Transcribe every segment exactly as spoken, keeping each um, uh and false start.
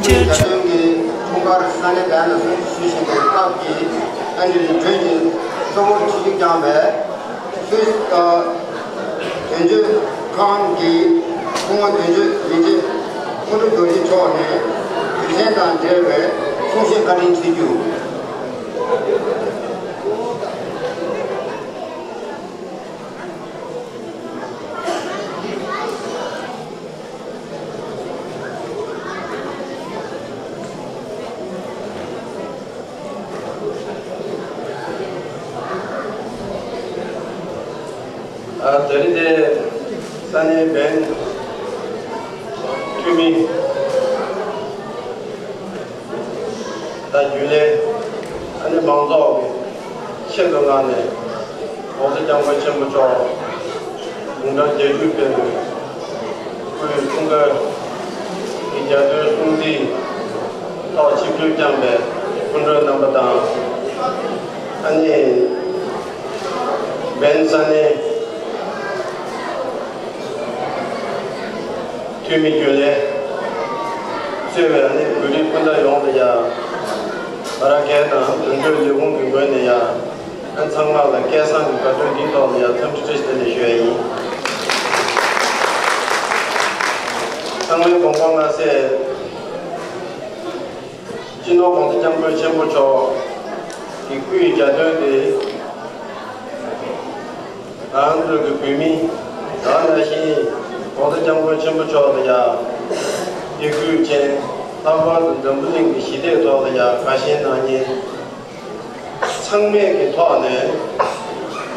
བརྒྱ་སྟོན་གྱི་འཁྲུངས་སྐར་ས་གནས་བན་ལ་སྲུང་བརྩི་ཞུ་བཞིན་པའི་སྐབས་ཀྱི་ཨ་ནི་རིམ་གྲོའི་གཙོ་བོར་ཆིབས་བསྒྱུར་བསྐྱངས་པའི་སུད་སི་དང་དོན་གཅོད་ཁང་གི་སྐུ་ངོ་དོན་གཅོད་ལས་བྱེད་ཁོང་ཁྲོ་རྡོ་རྗེ་མཆོག་ནས་དུས་ཆེན་དང་འབྲེལ་བའི་གསུང་བཤད་བཀའ་དྲིན་ཆེ་རྒྱུ། ཨ། དེ་རིང་དེ་ས་གནས་བན་འཐུས་མི་དང་རྒྱུན་ལས། ཨ་ནི་མང་ཚོགས་ཀྱི་ཆེད་དུ་མངགས་ནས་༸གོང་ས་༸སྐྱབས་མགོན་ཆེན་པོ་མཆོག་དགུང་གྲངས་བརྒྱད་ཅུ་སྤེལ་བའི་སྐུའི་འཁྲུངས་སྐར་གྱི་གྱ་སྟོན་སྲུང་བརྩིའི་ཐོག་ཆིབས་བསྒྱུར་བསྐྱངས་པའི་སྐུ་མགྲོན་རྣམ་པ་དང་། ཨ་ནི་བན་ས་གནས་འཐུས་མི་རྒྱུན་ལས་གཙོས་པའི་ཨ་ནི་བོད་རིགས་སྤུན་ཟླ་ཡོངས་ལ་ཡ། ང་རང་སྒེར་དང་དོན་གཅོད་ལས་ཁུངས་ཀྱི་ངོས་ནས་ཡ། ཨ། ཚང་མ་ལ་སྐལ་བཟང་གི་དགའ་སྟོན་འདིའི་ཐོག་ལ་ཡ་འཚམས་འདྲི་བཀྲ་ཤིས་བདེ་ལེགས་ཞུ་ཡ་ཡིན། ཚང་མའི་དགོངས་པ་མངའ་གསལ། སྤྱི་ནོར་༸གོང་ས་༸སྐྱབས་མགོན་ཆེན་པོ་མཆོག་གི་སྐུའི་གྱ་སྟོན་དེ། ང་རང་ཚོ་གི་བོད་མི་དེ་ནང་བཞིན་༸གོང་ས་༸སྐྱབས་མགོན་ཆེན་པོ་མཆོག་ལ་ཡ་དད་གུས་ཅན། ལྷག་པར་དུ་འཛམ་བུ་གླིང་གི་ཞི་བདེའི་ཐོག་ལ་ཡ་དགའ་ཞེན་གནང་མཁན་ཚང་མས་ཀྱི་ཐོག་ནས།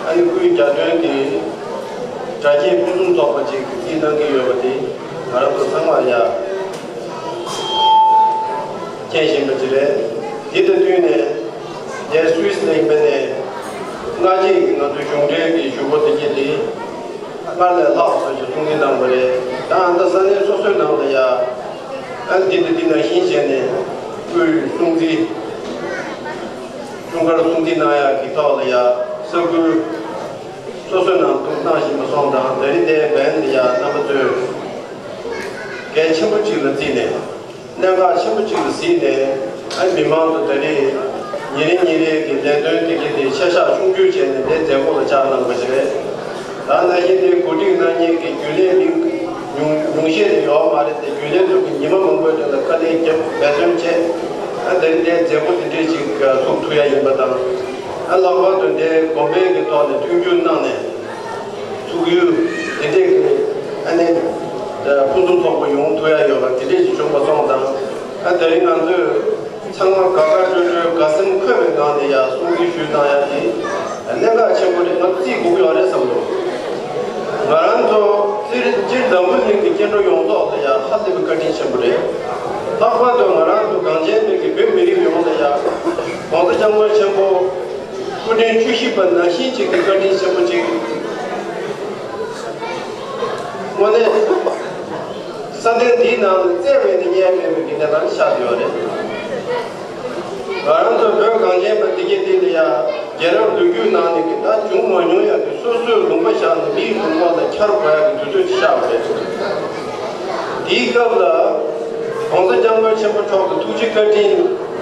ཨ་ནི་སྐུའི་གྱ་སྟོན་དེ་གྲ་རྒྱས་ཕུན་སུམ་ཚོགས་པ་ཅིག་གི་རྩིས་གནང་གི་ཡོད་པ་དེ་ང་རང་ཚོ་ཚང་མར་ཡ་མཁྱེན་བཞིན་པ་ཅིག་རེད། དེ་དང་བསྟུན་ནས་རྒྱལ་སུད་སི་ལ་ཡིན་པ་ནས་སྔ་རྗེས་ཀྱི་ང་ཚོའི་གཞུང་འབྲེལ་གྱི་ཞུ་སྒོ་དེ་གྱད་དེ་སྔར་ལས་ལྷག་པ་ཞིག་སྲུང་བརྩི་གནང་བ་རེད། ད་ཨ་ད་ས་གནས་སོ་སོའི་ནང་ལ་ཡ་ཨ་འདི་དང་འདི་ནང་བཞིན་བྱས་ནས་སྐུའི་སྲུང་བརྩི། འཁྲུངས་སྐར་སྲུང་བརྩི་གནང་ཡག་གི་ཐོག་ལ་ཡ་ས་ཁུལ་སོ་སོའི་ནང་འདུག་གནང་བཞིན་པ་སོང་ཙང་། དེ་རིང་དེ་བན་དེ་ཡ་རྣམ་པ་ཚོས་གལ་ཆེན་པོ་གཅིག་ལ་བརྩིས་ནས། གནད་འགག་ཆེན་པོ་གཅིག་ལ་གཟིགས་ནས། ཨ། མི་མང་ཚོ་དེ་རིང་ཉིན་རེ་ཉིན་རེ་གི་ལས་དོན་དེ་གྱད་དེ་ཆ་བཞག་ཆུང་བསྐྱུར་བྱས་ནས་དེ་མཛད་སྒོ་ལ་ཆགས་གནང་བ་ཞིག་རེད། ད་ནང་བཞིན་དེ་གོ་སྒྲིག་གནང་མཁན་གྱི་རྒྱུན་ལས་མི་ཉུང་ཉུང་ཤས་དེ་ཡོད་མ་རེད་དེ། རྒྱུན་ལས་ཚོ་གིས་ཉི་མ་མང་པོའི་རིང་ལ་དཀའ་ལས་བརྒྱབ་འབད་བརྩོན་བྱས། ཨ། དེ་རིང་དེ་མཛད་སྒོ་དེ་འདྲས་ཅིག་ཚུགས་ཐུབ་ཡ་ཡིན་པ་དང་། ཨ། ལྷག་པར་དུ་དེ་གོང་འཕེལ་གྱི་ཐོག་ནས་མཐུན་འགྱུར་གནང་ནས། ཚུགས་ཡུལ་དེ་འདྲས་ཀྱི་ཨ་ནི་ཕུན་སུམ་ཚོགས་པ་ཡོང་ཐུབ་ཡ་ཡོད་པ་དེ་འདྲས་ཅིག་བྱུང་བ་སོང་ཙང་། ཨ། དེ་རིང་ང་ཚོས་ཚང་མ་དགའ་དགའ་སྤྲོ་སྤྲོའི་དགའ་སེམས་འཁོལ་བའི་ངང་ནས་ཡ་སྲུང་བརྩི་ཞུས་གནང་ཡ་དེ་གནད་འགག་ཆེན་པོ་རེད། ང་བརྩི་དགོས་ཀྱི་ཡོད་རེད་བསམ་འདུག་ང་རང་ཚོ་སྤྱིར་སྤྱིར་འཛམ་བུ་གླིང་གི་སྐྱེ་འགྲོ་ཡོངས་རྫོགས་ལ་ཡ་ཧ་ལས་པའི་བཀའ་དྲིན་ཆེན་པོ་རེད། ལྷག་པར་དུ་ང་རང་ཚོ་གངས་ཅན་པའི་གི་བོད་མི་རིགས་ཡོངས་ལ་ཡ་༸གོང་ས་༸སྐྱབས་མགོན་ཆེན་པོ་སྐུ་ཕྲེང་བཅུ་བཞི་པ་ནང་བཞིན་ཅིག་གི་བཀའ་དྲིན་ཆེན་པོ་ཅིག་དངོས་གནས་ས་སྟེང་འདིའི་ནང་ལ་བཙལ་བས་ནི་རྙེད་མེད་པའི་གི་གནས་སྟངས་ཆགས་ཡོད་རེད། ང་རང་ཚོ་བོད་གངས་ཅན་པ་འདི་གའི་སྟེང་དུ་ཡང་རྒྱལ་རབས་ལོ་རྒྱུས་ནང་ནས་ཀྱི་ད་བྱུང་མ་མྱོང་ཡག་གི་སོ་སོའི་ལུང་པ་བཞག་ནས་མིའི་ལུང་པ་ལ་འཁྱར་དགོས་ཡག་གི་དུས་ཚོད་ཅིག་ཤར་བ་རེད། དེའི་སྐབས་ལ་༸གོང་ས་༸སྐྱབས་མགོན་ཆེན་པོ་མཆོག་གི་ཐུགས་རྗེ་བཀའ་དྲིན་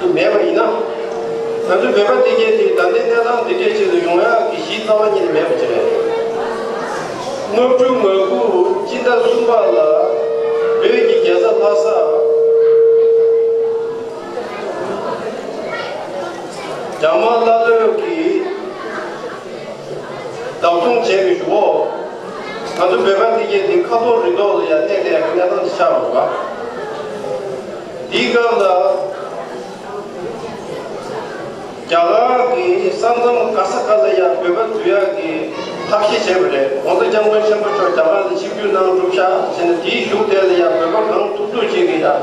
དེ་མེད་པ་ཡིན་ན། ང་ཚོ་བོད་པ་འདི་གའི་དེ་ད་ལྟའི་གནས་སྟངས་འདི་འདྲས་ཅིག་ལ་ཡོང་ཡག་གི་གཞི་རྩ་བ་ཉིད་ནས་མེད་པ་ཅིག་རེད། ལྔ་བཅུ་ང་དགུ་སྤྱི་ཟླ་གསུམ་པ་ལ་བོད་ཀྱི་རྒྱལ་ས་ལྷ་ས། རྒྱ་དམར་ཀླ་ཀློ་གིས་བདག་བཟུང་བྱས་པའི་གཞུག་གུ། ང་ཚོ་བོད་པ་འདི་གའི་འདི་ཁ་ཐོར་རི་ཐོག་ལ་ཡང་གནས་བསྡད་པའི་གནས་སྟངས་ཤིག་ཆགས་པ་རེད་པ། དེའི་སྐབས་ལ་རྒྱ་གར་གྱི་ས་མཚམས་ག་ས་ག་ལ་ཡང་བོད་པ་འཛུལ་ཡག་གི་ཐབས་ཤེས་བྱས་པ་རེད། ༸གོང་ས་༸སྐྱབས་མགོན་ཆེན་པོ་མཆོག་རྒྱ་གར་ལ་ཆིབས་བསྒྱུར་གནང་གྲུབ་ཤག་བྱས་ནས། དེའི་གཞུག་དེ་ལ་ཡང་བོད་པ་གང་ཐུབ་ཐུབ་ཅིག་གིས་ཡང་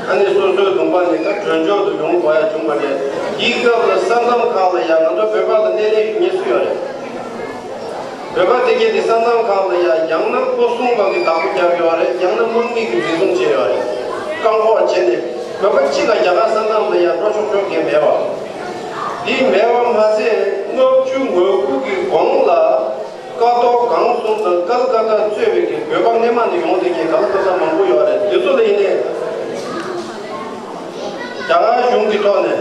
ཨ་ནི་སོ་སོའི་ལུང་པ་ནས་ད་བྲོས་བྱོལ་དུ་ཡོང་དགོས་ཡག་བྱུང་བ་རེད། དེའི་སྐབས་ལ་ས་མཚམས་ཁག་ལ་ཡང་ང་ཚོ་བོད་པ་ལ་སྣེ་ལེན་ཞུ་མཁན་སུ་ཡོད་རེད། བོད་པ་དེ་གའི་དེ་ས་མཚམས་ཁག་ལ་ཡང་ཡང་ན་སྐུ་སྲུང་པ་གིས་བདག་པོ་རྒྱབ་ཡོད་རེད། ཡང་ན་དམག་མི་གིས་འཛིན་བཟུང་བྱས་ཡོད་རེད། བཀག་འགོག་བྱས་ནས་བོད་པ་གཅིག་ལ་རྒྱ་གར་ས་མཚམས་ལ་ཡང་འགྲོ་ཆོག་ཆོག་མཁན་མེད་པ། དེ་མེད་པ་མ་ཟད་ལྔ་བཅུ་ང་དགུ་གི་གོང་ལ་ཀ་ཐོག་སྒང་གསུམ་དང་ཀལ་ཀ་ཏ་གཙོས་པའི་གི་བོད་པ་སྔོན་མ་ནས་ཡོང་བསྡད་མཁན་ཀལ་ཀ་ཏ་མང་པོ་ཡོད་རེད། དེ་ཚོ་ལ་ཡིན་ནའི་ རྒྱ་གར་གཞུང་གི་ཐོག་ནས་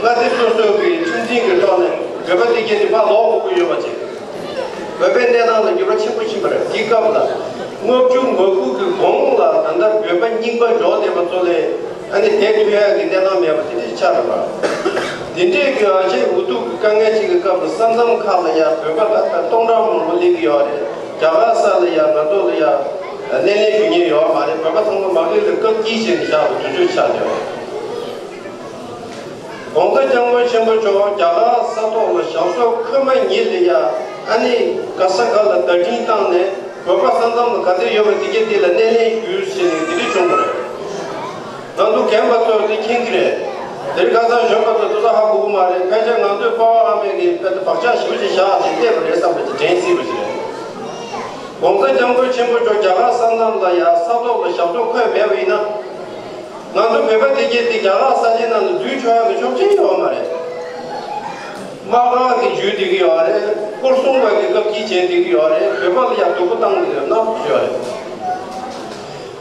མངའ་སྡེ་སོ་སོའི་གི་ཁྲིམས་འཛིན་གྱི་ཐོག་ནས་བོད་པ་དེ་གྱད་དེ་ཕར་ལོག་དགོས་ཀྱི་ཡོད་པ་ཅིག་བོད་པའི་གནས་སྟངས་ལ་འགྱུར་བ་ཆེན་པོ་ཕྱིན་པ་རེད། དེའི་སྐབས་ལ་ལྔ་བཅུ་ང་དགུ་གི་གོང་ལ་ད་ལྟ་བོད་པ་རྙིང་པ་འཇོག་བསྡད་པ་ཚོ་ལས་ཨ་ནི་དེ་ཐུབ་ཡག་གི་གནས་སྟངས་མེད་པ་དེ་འདྲ་ཆགས་རེད་པ། དེ་འདྲས་ཀྱི་ཨ་ཅེ་འུ་ཐུག་གི་དཀའ་ངལ་ཅིག་གི་སྐབས་ལ་ས་མཚམས་ཁག་ལ་ཡ་བོད་པ་ད་ལྟ་སྟོང་ཕྲག་མང་པོ་སླེབས་ཀྱི་ཡོད་རེད། རྒྱ་གར་ས་ལ་ཡ་ང་ཚོ་ལ་ཡ་སྣེ་ལེན་ཞུ་མཁན་ཡོད་མ་རེད། བོད་པ་ཚང་མ་མ་གི་ལ་བཀག་སྐྱིལ་བྱས་ནས་བཞག་པའི་དུས་ཚོད་ཆགས་ཡོད་རེད། ༸གོང་ས་༸སྐྱབས་མགོན་ཆེན་པོ་མཆོག་རྒྱ་གར་ས་ཐོག་ལ་ཞབས་སོར་འཁོད་མ་ཉིད་ལ་ཡ་ཨ་ནི་ག་ས་ག་ལ་བརྡ་འཕྲིན་བཏང་ནས་བོད་པ་ས་མཚམས་ལ་ག་ཚོད་ཡོད་པ་དེ་གྱད་དེ་ལ་སྣེ་ལེན་ཞུས་ཟེར་ནས་དེ་འདྲ་བྱུང་བ་རེད། ང་ཚོ་རྒན་པ་ཚོས་དེ་མཁྱེན་གྱི་རེད། དེ་རིང་ཁ་སང་གཞོན་པ་ཚོས་དེ་ཚོ་ཧ་གོ་གི་མ་རེད། ཕལ་ཆེར་ང་ཚོའི་པ་ཕ་ཨ་མས་ཀྱིས་དཔེ་དེ་བག་ཆགས་ཞེ་པོ་ཅིག་བཞག་བྱས་བལྟས་པ་རེད་བསམ་པ་ཅིག་དྲན་སྲིད་པ་ཞིག་རེད། ༸གོང་ས་༸སྐྱབས་མགོན་ཆེན་པོ་མཆོག་རྒྱ་གར་ས་མཚམས་ལ་ཡ་ས་ཐོག་ལ་ཞབས་སོར་འཁོད་མེད་པ་ཡིན་ན། ང་ཚོ་བོད་པ་དེ་གྱད་དེ་རྒྱ་གར་ས་ཆའི་ནང་ལ་འཛུལ་ཆོག་ཡག་གི་ཆོག་མཆན་ཡོད་མ་རེད། དམག་སྒར་གྱིས་འཇུས་བསྡད་ཀྱི་ཡོད་རེད། སྐོར་སྲུང་པ་གིས་བཀག་སྐྱིལ་བྱས་བསྡད་ཀྱི་ཡོད་རེད། བོད་པ་ལ་ཡང་སྡུག་པོ་བཏང་གི་ཡོད་ན་ཡོད་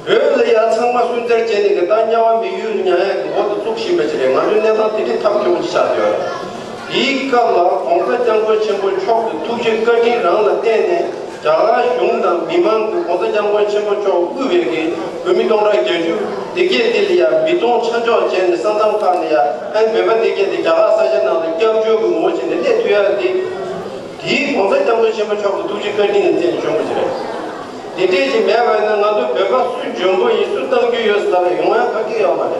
རེད། བོད་ལ་ཡང་ཚང་མ་སུན་གཙེར་བྱས་ནས་གི་ད་དམྱལ་བ་མི་ཡུལ་ཉར་ཡག་གི་འགོ་དེ་བཙུགས་བཞིན་པ་ཞིག་རེད། ང་ཚོའི་གནས་སྟངས་དེ་འདྲའི་ཐབས་སྐྱོ་པོ་ཅིག་ཆགས་བསྡད་ཡོད་རེད། དེའི་སྐབས་ལ་༸གོང་ས་༸སྐྱབས་མགོན་ཆེན་པོ་མཆོག་གི་ཐུགས་རྗེ་བཀའ་དྲིན་རང་ལ་བརྟེན་ནས། རྒྱ་གར་གཞུང་དང་མི་མང་གིས་༸གོང་ས་༸སྐྱབས་མགོན་ཆེན་པོ་མཆོག་དབུས་པའི་གི་བོད་མི་སྟོང་ཕྲག་བརྒྱད་ཅུ་དེ་གྱད་དེ་ལ་ཡང་མི་གདུང་ཆ་འཇོག་བྱས་ནས་ས་མཚམས་ཁག་ནས་ཡང་ཨ་ནི་བོད་པ་དེ་གྱད་དེ་རྒྱ་གར་ས་ཆ་ནང་ལ་སྐྱབས་བཅོལ་གྱི་ངོ་བོ་བྱས་ནས་སླེབས་ཐུབ་ཡག་དེ། དེའི་༸གོང་ས་༸སྐྱབས་མགོན་ཆེན་པོ་མཆོག་གི་ཐུགས་རྗེ་བཀའ་དྲིན་ལ་བརྟེན་ནས་བྱུང་བ་ཞིག་རེད། དེ་འདྲས་ཅིག་མེད་པ་ཡིན་ན་ང་ཚོ་བོད་པ་སུ་འཇོན་པོ་ཡིན་སུ་གཏམ་རྒྱུད་ཡོད་ཟེར་ལབ་པ་ཡོང་ཡག་ག་གེ་ཡོད་མ་རེད།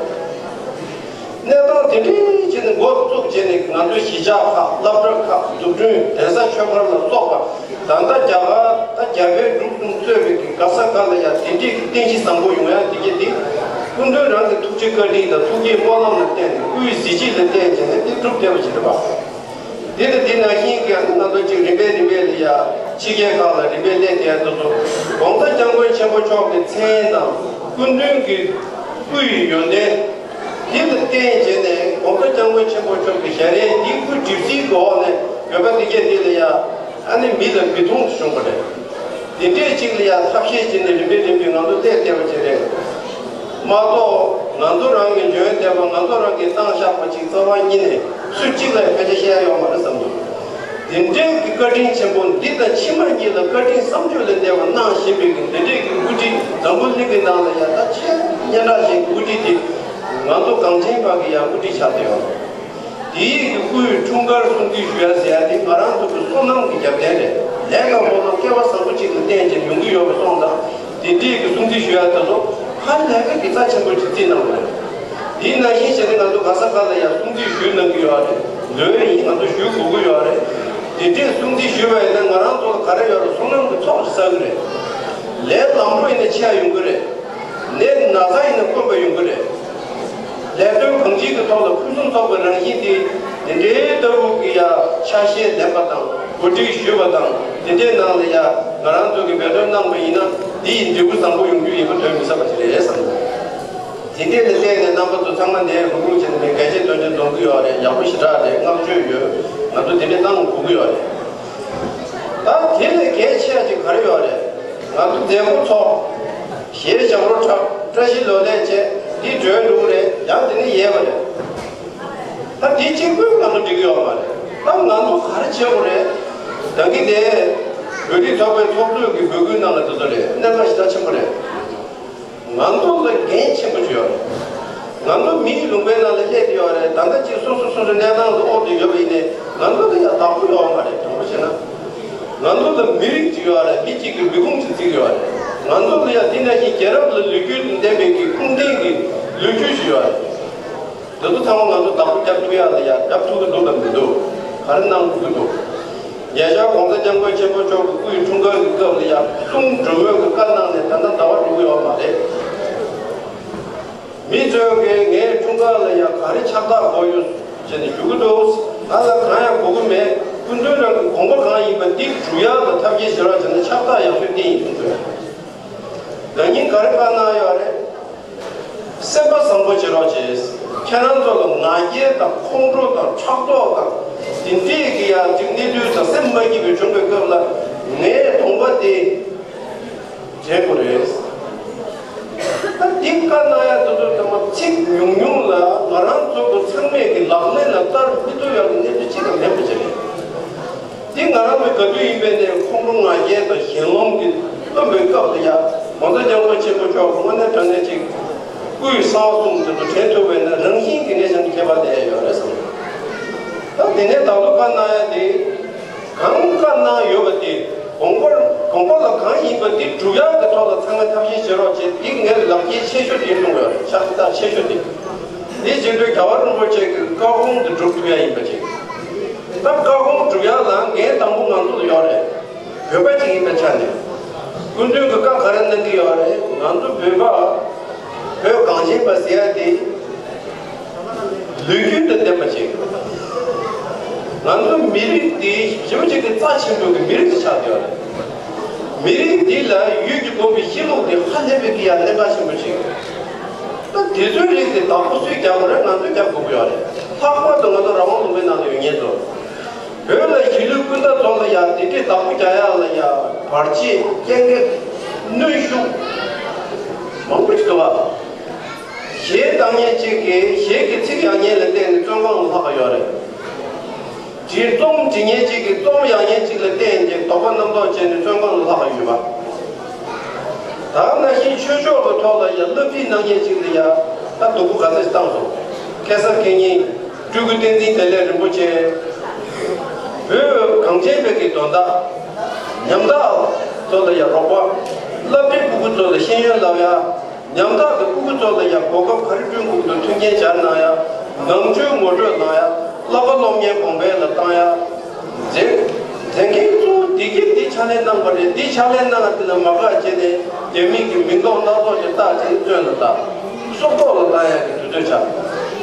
གནས་སྟངས་དེ་འདྲའི་ཆེད་དུ་འགོ་བཙུགས་བྱས་ནས་ང་ཚོའི་གཞིས་ཆགས་ཁག་སློབ་གྲྭ་ཁག་འཛུགས་སྐྲུན་གདན་ས་ཆོས་འཁོར་ལ་སོགས་པ་ད་ལྟ་རྒྱ་གར་ད་རྒྱ་བལ་འབྲུག་གསུམ་གཙོས་པའི་གི་ག་ས་ག་ལ་ཡང་དེ་འདྲའི་གི་རྟེན་གཞི་བཟང་པོ་ཡོང་ཡག་དེ་གྱད་དེ་སྐུ་མདུན་རང་གི་ཐུགས་རྗེ་བཀའ་དྲིན་དང་ཐུགས་བསྐྱེད་སྨོན་ལམ་ལ་བརྟེན་ནས་སྐུའི་གཟི་བརྗིད་ལ་བརྟེན་བྱས་ནས་དེ་གྲུབ་བསྡད་པ་ཞིག་རེད་པ། དེ་ལ་དེ་ནང་བཞིན་གྱི་ང་ཚོ་གཅིག་རིམ་པས་རིམ་པས་ལ་ཡ་ཕྱི་རྒྱལ་ཁག་ལ་རིམ་པས་སླེབས་བསྡད་དེ་ཚོ་༸གོང་ས་༸སྐྱབས་མགོན་ཆེན་པོ་མཆོག་གི་མཚན་དང་སྐུ་མདུན་གྱི་སྐུ་ཡི་ཡོན་ཏན་དེ་ལ་བརྟེན་བྱས་ནས་༸གོང་ས་༸སྐྱབས་མགོན་ཆེན་པོ་མཆོག་གི་ཞལ་རས་འདི་སྐུ་གྲིབ་བསིལ་གྱི་འོག་ནས་བོད་པ་དེ་གྱད་དེ་ལ་ཡ་ཨ་ནི་མི་ལ་མི་མཐོང་དུ་བྱུང་བ་རེད། དེ་འདྲས་ཅིག་ལ་ཡང་ཐབས་ཤེས་བྱས་ནས་རིམ་པས་རིམ་པས་ང་ཚོ་སླེབས་བསྡད་པ་ཅིག་རེད། མ་གཏོགས་ང་ཚོ་རང་གི་འཇོན་བསྡད་པ་ང་ཚོ་རང་གིས་བཏང་བཞག་པ་ཅིག་རྩ་བ་ཉིད་ནས་སུ་གཅིག་ལ་ཕལ་ཆེར་བཤད་ཡ་ཡོད་མ་རེད་བསམ་འདུག་དེ་འདྲས་ཀྱི་བཀའ་དྲིན་ཆེན་པོ་འདི་དང་ཕྱི་མ་གཉིས་ལ་བཀའ་དྲིན་བསམ་བརྗོད་ལས་འདས་པ་གནང་བཞིན་པའི་གི་དེ་འདྲས་ཀྱི་དབུ་ཁྲིད་འཛམ་བུ་གླིང་གི་ནང་ལ་ཡང་ད་ཆེས་སྙན་གྲགས་ཅན་གྱི་དབུ་ཁྲིད་དེ་ང་ཚོ་གངས་ཅན་པ་གི་ཡང་དབུ་ཁྲིད་ཆགས་བསྡད་ཡོད། དེའི་གི་སྐུའི་འཁྲུངས་སྐར་སྲུང་བརྩི་ཞུ་ཡ་ཟེར་ཡ་དེ་ང་རང་ཚོ་གི་བསོད་ནམས་ཀྱི་རྒྱབ་རྟེན་རེད། ལས་ཀ་སློང་ན་སྐལ་བ་བཟང་པོ་ཅིག་ལ་བརྟེན་བྱས་ཡོང་གི་ཡོད་པ་སོང་ཙང་དེ་འདྲའི་གི་སྲུང་བརྩི་ཞུ་ཡ་དེ་ཚོ་ཧ་ལས་པའི་གི་རྩ་ཆེན་པོ་ཅིག་བརྩིས་གནང་བ་རེད། དེའི་ནང་བཞིན་བྱས་ནས་ང་ཚོ་ག་ས་ག་ལ་ཡང་སྲུང་བརྩི་ཞུས་གནང་གི་ཡོད་རེད། ལོས་ཡིན་ང་ཚོ་ཞུ་དགོས་ཀྱི་ཡོད་རེད། དེ་འདྲའི་སྲུང་བརྩི་ཞུས་པ་ཡིན་ན་ང་རང་ཚོ་ལ་ག་རེ་ཡོད་རེད། བསོད་ནམས་ཀྱི་ཚོགས་ཤིག་བསགས་ཀྱི་རེད། ལས་ལམ་འགྲོ་ཡིན་ན་ཆེ་ཡ་ཡོང་གི་རེད། ནད་ན་ཚ་ཡིན་ན་དཀོན་པ་ཡོང་གི་རེད། ལས་དོན་གང་ཅིའི་གི་ཐོག་ལ་ཕུན་སུམ་ཚོགས་པའི་རང་བཞིན་དེ་འདི་འདྲའི་ལྟ་བུ་གི་ཡ་ཆ་ཤས་ལེན་པ་དང་གོ་སྒྲིག་ཞུས་པ་དང་དེ་འདྲའི་ནང་ལ་ཡ་ང་རང་ཚོ་གི་འབད་བརྩོན་གནང་བ་ཡིན་ན་འདི་ཡི་འབྲས་བུ་བཟང་པོ་ཡོང་རྒྱུ་ཡིན་པ་གདོན་མི་ཟ་བ་ཞིག་རེད་བསམ་འདུག་དེ་འདྲའི་ལ་བརྟེན་ནས་རྣམ་པ་ཚོ་ཚང་མ་ནས་རུབ་རུབ་བྱས་ནས་ངས་གལ་ཆེ་དོན་ཆེ་འཛོམས་ཀྱི་ཡོད་རེད། ཡག་པོ་ཞེ་དྲག་རེད། བསྔགས་བརྗོད་ཡོད། ང་ཚོ་དེ་འདྲའི་གནང་དགོས་ཀྱི་ཡོད་རེད། ད་དེ་ལས་གལ་ཆེ་ཡ་ཅིག་ག་རེ་ཡོད་རེད། ང་ཚོ་མཛད་སྒོ་ཚོགས། གཞས་ཞབས་བྲོ་འཁྲབ། བཀྲ་ཤིས་ལོ་ལེགས་བྱས། འདི་གྲོལ་འགྲོ་གི་རེད། ཡང་དེ་ནས་ཡལ་བ་རེད། ད་འདི་གཅིག་པུས་ང་ཚོ་འགྲིག་གི་ཡོད་མ་རེད། ད་ང་ཚོ་ག་རེ་བྱེད་དགོས་རེད། ད་གིན་དེ་བོད་རིགས་ཚོགས་པའི་ཚོགས་གཙོས་ཀྱི་འབོད་སྐུལ་གནང་ལ་དེ་ཚོ་རེད། གནད་འགག་ཞེ་དྲག་ཆེན་པོ་རེད། ང་ཚོ་ལ་འགན་ཆེན་པོ་ཅིག་ཡོད་རེད། ང་ཚོ་མི་ཡི་ལུང་པའི་ནང་ལ་སླེབས་ཡོད་རེད། ད་ལྟ་ཅིག་སོ་སོ་སོ་སོའི་གནས་སྟངས་ལ་དབོར་ཏེ་ཡོད་པ་ཡིན་ནའི་ང་ཚོ་ལ་ཡང་བདག་པོ་ཡོད་མ་རེད། དྲང་པོ་བཤད་ན། ང་ཚོ་ལ་མི་རིགས་ཅིག་ཡོད་རེད། མི་གཅིག་གི་མི་ཁུངས་ཅིག་བརྩི་གི་ཡོད་རེད། ང་ཚོ་ལ་ཡང་འདི་ནང་བཞིན་རྒྱལ་རབས་ལ་ལོ་རྒྱུས་ལྡན་པའི་གི་ཁུངས་ལྡན་གྱི་ལོ་རྒྱུས་ཤིག་ཡོད་རེད། དེ་ཚོ་ཚང་མ་ང་ཚོ་བདག་པོ་རྒྱབ་ཐུབ་ཡག་ལ་ཡང་རྒྱབ་ཐུབ་ཀྱི་འདུག་དང་མི་འདུག་ག་རེ་གནང་དགོས་ཀྱི་འདུག་ཉེ་ཆར་༸གོང་ས་༸སྐྱབས་མགོན་ཆེན་པོ་མཆོག་གི་སྐུའི་འཁྲུངས་སྐར་གྱི་སྐབས་ལ་ཡང་གསུང་གྲོས་མོལ་གྱི་བཀའ་གནང་ནས་ད་ལྟ་ཟླ་བ་འགྲོ་གི་ཡོད་མ་རེད། མི་ཚོས་ཀྱིས་ངའི་འཁྲུངས་སྐར་ལ་ཡང་ག་རེ་ཕྱག་རྟགས་དགོས་ཡོད་ཟེར་ནས་ཞུ་གི་འདུག་ང་ལ་གང་ཡང་དགོས་ཀྱི་མེད། སྐུ་མདུན་རང་གི་དགོངས་པ་གང་ཡིན་པ་འདི་སྒྲུབ་ཡག་ལ་ཐབས་ཤེས་བྱེད་རོགས་བྱས་ན་ཕྱག་རྟགས་ཡག་ཤོས་འདི་ཡིན་གསུངས་སོང་། ན་ནིང་ག་རེ་བཀའ་གནང་ཡོད་རེད། སེམས་པ་བཟང་པོ་བྱེད་རོགས་བྱེད། ཁྱེད་རང་ཚོ་ལ་ང་རྒྱལ་དང་ཁོང་ཁྲོ་དང་ཕྲག་དོག་དང་དེ་འདྲས་ཀྱི་ཡང་ཅིག་གནས་ཚུལ་དང་སེམས་མ་སྐྱིད་པའི་བྱུང་བའི་སྐབས་ལ་ངའི་གདོང་པ་དེ་འདྲེན་དགོས་རེད། ད་འདི་བཀའ་གནང་ཡ་དེ་ཚོ་ཚང་མ་ཚིག་ཉུང་ཉུང་ལ་ང་རང་ ལ་ལྟར་མི་ཐུབ་ཡག་གི་གནས་ཚུལ་གཅིག་ཀྱང་མེད་པ་ཅིག་རེད། འདི་ང་རང་ཚོའི་ག་དུས་ཡིན་པའི་ནས་ཁོང་ཁྲོ་ང་རྒྱལ་དང་ཞེན་ལོང་གིས་བཏུམས་པའི་སྐབས་དེ་ཡ། ༸གོང་ས་༸སྐྱབས་མགོན་ཆེན་པོ་མཆོག་གིས་དངོས་གནས་དྲང་གནས་ཅིག་སྐུའི་གསང་བ་གསུམ་དེ་ཚོ་དྲན་ཐུབ་པའི་ནས་རང་བཞིན་གྱི་གནས་ཆ་ནས་ཁྱད་པར་ལས་ཡོད་རེད་བསམ། ད་དེ་ནས་ད་ལོ་བཀའ་གནང་ཡ་དེ། གང་བཀའ་གནང་ཡོད་པ་དེ། དགོངས་པ་དགོངས་པ་ལ་གང་ཡིན་པ་དེ་སྒྲུབ་ཡག་གི་ཐོག་ལ་ཚང་མས་ཐབས་ཤེས་བྱེད་རོགས་བྱེད། འདི་ངའི་ལག་ཁྱེར་ཆེ་ཤོས་དེ་གནང་ཡོད་རེད། ཕྱག་རྟགས་ཆེ་ཤོས་དེ། འདི་བྱེད་དུས་རྒྱལ་བ་རིན་པོ་ཆེ་གི་བཀའ་དགོངས་དེ་སྒྲུབ་ཐུབ་ཡ་ཡིན་པ་བྱེད། ད་བཀའ་དགོངས་སྒྲུབ་ཡ་ལ་འགན་དང་པོ་ང་ཚོ་ལ་ཡོད་རེད། བོད་པ་ཅིག་ཡིན་པའི་ཆ་ནས། སྐུ་མདུན་གྱི་བཀའ་ག་རེ་གནང་གི་ཡོད་རེད། ང་ཚོ་བོད་པ། བོད་གངས་ཅན་པ་ཟེར་ཡ་དེ། ལོ་རྒྱུས་དང་ལྡན་པ་ཅིག་ང་ཚོ་མི་རིགས་འདི་ཞེ་པོ་ཅིག་གི་རྩ་ཆེན་པོ་གི་མི་རིགས་ཅིག་ཆགས་ཡོད་རེད། མི་རིགས་འདི་ལ་ཡུལ་གྱི་སྒོམ་པའི་གཤིས་ལུགས་འདི་ཧ་ལས་པའི་གི་ཡ་གནད་འགག་ཆེན་པོ་ཅིག་ད་དེ་ཚོའི་རིགས་དེ་བདག་པོ་སུས་རྒྱག་དགོས་རེད། ང་ཚོས་རྒྱག་དགོས་ཀྱི་ཡོད་རེད། ལྷག་པར་དུ་ང་ཚོ་རང་དབང་ལུང་པའི་ནང་ལ་ཡོད་མཁན་ཚོ། བོད་ལ་གཞིས་ལུས་སྤུན་ཟླ་ཚོ་ལ་ཡ་དེ་འདྲའི་བདག་པོ་རྒྱག་ཡ་ལ་ཡ་བར་ཆད་རྐྱེན་འདས་གནོན་ཤུགས་མང་པོ་ཞིག་འདུག་བ། གཞས་བཏང་མཁན་གཅིག་གིས་གཞས་ཀྱི་ཚིག་ཡག་མཁན་ལ་བརྟེན་ནས་བཙོན་ཁང་ལ་ལྷག་ག་ཡོད་རེད། བྲིས་རྩོམ་བྲིས་མཁན་གཅིག་གིས་རྩོམ་ཡག་མཁན་གཅིག་ལ་བརྟེན་ནས་དོགས་པ་རྣམ་རྟོག་བྱས་ནས་བཙོན་ཁང་ལ་ལྷག་ག་ཡོད་པ། ད་ནང་བཞིན་ཆོས་ཕྱོགས་ཀྱི་ཐོག་ལ་ཡང་བསླབ་ཁྲིད་གནང་མཁན་གཅིག་ལ་ཡང་ད་སྡུག་པོ་ག་ཚོད་བཏང་སོང་། ཁ་སང་ཁེ་ཉིན་སྤྲུལ་སྐུ་བསྟན་འཛིན་བདེ་ལེགས་རིན་པོ་ཆེ། བོད་གངས་ཅན་པའི་གི་དོན་དག་ཉམ་ཐག་ཚོ་ལ་ཡང་རོགས་པ། སློབ་གྲྭའི་སྤུ་གུ་ཚོ་ལ་ཤེས་ཡོན་བསླབ་ཡ། ཉམ་ཐག་གི་སྤུ་གུ་ཚོ་ལ་ཡང་གོ་སྐབས་ག་རེ་བསྐྲུན་དགོས་འདུག་མཐུན་རྐྱེན་སྦྱར་གནང་ཡ། ནང་ཆོས་ངོ་སྤྲོད་གནང་ཡ། བསླབ་པ་སློབ་གཉེར་གོང་འཕེལ་ལ་བཏང་ཡ། མཛད་མཛད་འགན་གཙོ་བོ་འདི་གིས་འདི་ཕྱག་ལས་གནང་པ་རེད། འདི་ཕྱག་ལས་གནང་བ་དེ་ལ་མ་དགའ་བྱས་ནས་རྒྱ་མི་གི་མིང་འདོགས་སྣ་ཚོགས་ཀྱི་རྟགས་ཅིག་བཙོན་ལ་བཏང་། སྲོག་ཐོག་ལ་བཏང་ཡ་གི་དུས་ཚོད་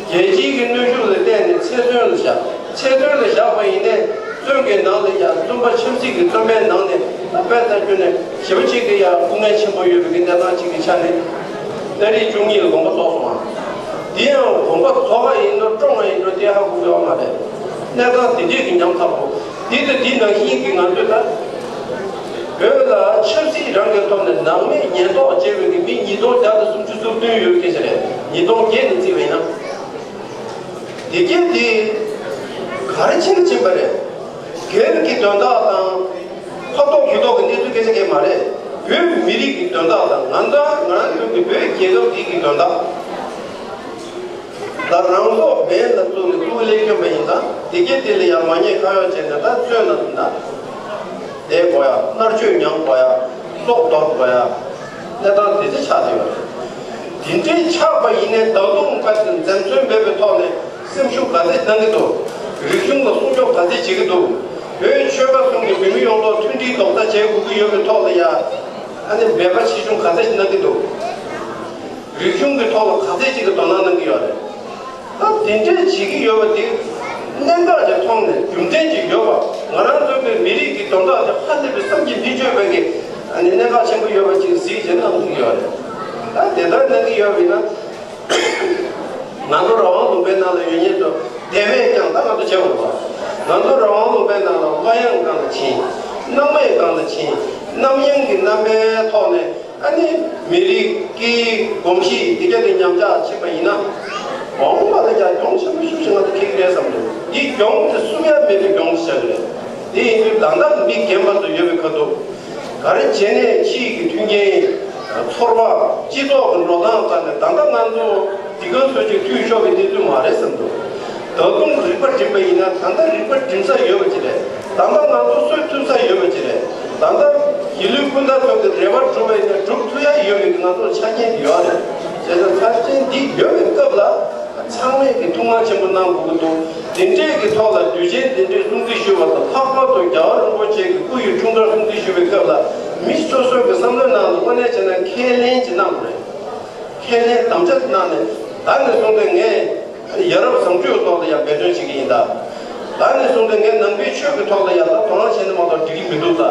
ཆགས། རྒྱལ་སྤྱིའི་གི་གནོན་ཤུགས་ལ་བརྟེན་ནས་ཚེ་བཙོན་ལ་བཞག་ཚེ་བཙོན་ལ་བཞག་པ་ཡིན་ནའི། བཙོན་གྱི་ནང་ལ་ཡང་བཙོན་པ་ཆབ་སྲིད་ཀྱི་བཙོན་པའི་ནང་ནས་ད་དཔེ་ལྟ་རྒྱུ་ནས་ཞེ་པོ་ཅིག་གི་ཡང་སྐུ་ངལ་ཆེན་པོ་ཡོད་པའི་གི་གནས་སྟངས་ཅིག་གི་ཆ་ནས། ཏ་རིག་བཅུ་གཉིས་ལ་དགོངས་པ་རྫོགས་སོང་བ། འདི་ཡང་དགོངས་པ་རྫོགས་པ་ཡིན་འགྲོ་སྐྱོང་བ་ཡིན་འགྲོ་དེ་ཧ་གོ་གི་ཡོད་མ་རེད། གནས་སྟངས་འདི་འདྲས་ཀྱི་ཉམ་ཐག་པོ་འདི་དང་འདི་ནང་བཞིན་གྱི་ང་ཚོས་ད་བོད་ལ་ཆབ་སྲིད་རང་གི་ཐོག་ནས་ནང་མིས་ཉེན་རྟོག་བྱས་པའི་གི་མི་ཉིས་སྟོང་བརྒྱ་དང་སུམ་ཅུ་སོ་བདུན་ཡོད་སྐད་ཆ་རེད། ཉིས་སྟོང་བརྒྱད་ནས་བརྩིས་པ་ཡིན་ན། དེ་གས་དེ་ག་རེ་ཕྱིན་ཕྱིན་པ་རེད། སྒེར་གྱི་དོན་དག་དང་ཕར་ཐོག་ཚུར་ཐོག་གི་གནས་ཚུལ་སྐད་ཆ་གས་མ་རེད། བོད་མི་རིགས་ཀྱི་དོན་དག་དང་ང་ཚོ་ང་རང་ཚོ་གི་བོད་རྒྱལ་ཁབ་འདི་གི་དོན་དག་ལ་རང་སྲོག་འབེན་ལ་བཙུགས་ནས་སྐུ་ལས་བསྐྱོན་པ་ཡིན་ཙང་དེ་གས་དེ་ལ་ཡང་མ་ཉེས་ཁ་གཡོགས་བྱས་ནས་ད་བཙོན་ལ་ད་བསྡད་དགོས་ཡ། མནར་གཅོད་མྱངས་དགོས་ཡ། སྲོག་འདོར་དགོས་ཡ། གནས་སྟངས་དེ་ཚོ་ཆགས་བསྡད་ཡོད་རེད། དེ་འདྲའི་ཆགས་པ་ཡིན་ནའི་ད་དུང་ག་ཚོད་འཛེམ་ཟོན་མེད་པའི་ཐོག་ནས་སེམས་ཤུགས་ག་ཚོད་གནང་གི་འདུག་རིག་གཞུང་ལ་སྲུང་སྐྱོབ་ག་ཚོད་བྱེད་ཀྱི་འདུག་བོད་ཆོལ་ཁ་གསུམ་གྱི་བོད་མི་ཡོངས་རྫོགས་མཐུན་སྒྲིལ་རྡོག་རྩ་བྱེད་དགོས་ཀྱི་ཡོད་པའི་ཐོག་ལ་ཡ། ཨ་ནི་འབད་པ་ཆེ་ཆུང་ག་ཚོད་གནང་གི་འདུག་རིག་གཞུང་གི་ཐོག་ལ་ག་ཚོད་ཅིག་གི་དོ་སྣང་གནང་གི་ཡོད་རེད། ད་དེ་འདྲས་བྱེད་ཀྱི་ཡོད་པ་དེ་གནད་འགག་ཅིག་མཐོང་ནས་རྒྱུ་མཚན་ཅིག་ཡོད་པ། ང་རང་ཚོ་གི་མི་རིགས་ཀྱི་དོན་དག་དེ་ཧ་ལས་པའི་བསམ་གྱིས་མི་ཆོད་པའི་གི་ཨ་ནི་གནད་འགག་ཆེན་པོ་ཡོད་པ་ཅིག་གཟིགས་བྱས་གནང་ཐུབ་ཀྱི་ཡོད་རེད། ད་དེ་ལྟར་གནང་གི་ཡོད་པ་ཡིན་ན། ང་ཚོ་རང་དབང་ལུང་པའི་ནང་ལ་ཡོད་མཁན་ཚོ་དེ་བས་ཀྱང་ད་ང་ཚོ་བྱེད་དགོས་པ། ང་ཚོ་རང་དབང་ལུང་པའི་ནང་ལ་བློ་གཡེང་སྒང་ལ་ཕྱིན། རྣམ་དབྱེ་སྒང་ལ་ཕྱིན། རྣམ་གཡེང་གི་རྣམ་པའི་ཐོག་ནས། ཨ་ནི་མི་རིགས་ཀྱི་གོམས་གཤིས་འདི་ག་གི་ཉམས་ཆག་ཕྱིན་པ་ཡིན་ན། མ་འོངས་པ་ལ་ཀྱང་གྱོང་ཆེན་པོ་ཤུགས་ཆེ་ང་ཚོ་འཕྲད་ཀྱི་རེད་བསམ་འདུག་འདི་གྱོང་དེ་སུབ་ཡ་མེད་པའི་གྱོང་ཞིག་ཆགས་ཀྱི་རེད། དེ་ཡིན་དུས་ད་ལྟ་མི་རྒན་པ་ཚོ་ཡོད་པའི་ཁ་ཐུག་ག་རེ་བྱས་ནས་ཕྱིའི་གི་མཐུན་རྐྱེན། ཚོར་བ། སྤྱི་ཚོགས་ཀྱི་འགྲོ་སྟངས་ལྟར་ནས་ད་ལྟ་ང་ཚོ་འདི་ག་ཚོད་ཅིག་འཐུས་ཤོར་བའི་གནས་ཚུལ་མ་རེད་བསམ་འདུག་ད་དུང་རིག་པ་སྒྲིམ་པ་ཡིན་ན་ད་ལྟ་རིག་པ་སྒྲིམ་ས་ཡོད་པ་ཅིག་རེད། ད་ལྟ་ང་ཚོ་གསོད་ཐུབ་ས་ཡོད་པ་ཅིག་རེད། ད་ལྟ་གཞིས་ལུས་སྤུན་ཟླ་ཚོ་གི་རེ་བ་སྒྲུབ་པ་ཡིན་ན་སྒྲུབ་ཐུབ་ཡ་ཡོད་པའི་ང་ཚོ་ཆ་རྐྱེན་འདི་ཡོད་རེད། བྱས་ཙང་ཆ་རྐྱེན་འདི་ཡོད་པའི་སྐབས་ལ་ཚང་མས་ཀྱི་ཐུགས་སྣང་ཆེན་པོ་གནང་དགོས་ཀྱི་འདུག་དེ་འདྲས་ཀྱི་ཐོག་ལ་དུས་ཆེན་དེ་འདྲས་སྲུང་བརྩི་ཞུ་བ་དང་ལྷག་པར་དུ་རྒྱལ་བ་རིན་པོ་ཆེ་གི་སྐུ་ཡི་འཁྲུངས་སྐར་སྲུང་བརྩི་ཞུ་བའི་སྐབས་ལ་མི་སོ་སོའི་གི་བསམ་བློའི་ནང་དུ་དངོས་གནས་བྱས་ན་ཁས་ལེན་ཅིག་གནང་དགོས་རེད། ཁས་ལེན་དམ་བཅའ་གནང་ནས་ད་ནས་བཟུང་སྟེ་ངས་ཡ་རབས་བཟང་སྤྱོད་ཐོག་ལ་ཡང་འབད་བརྩོན་བྱེད་ཀྱི་ཡིན་ད། ད་ནས་བཟུང་སྟེ་ངས་ནང་པའི་ཆོས་ཀྱི་ཐོག་ལ་ཡང་ད་དོ་སྣང་བྱས་ན་མ་གཏོགས་འགྲིག་གི་མི་འདུག་ད།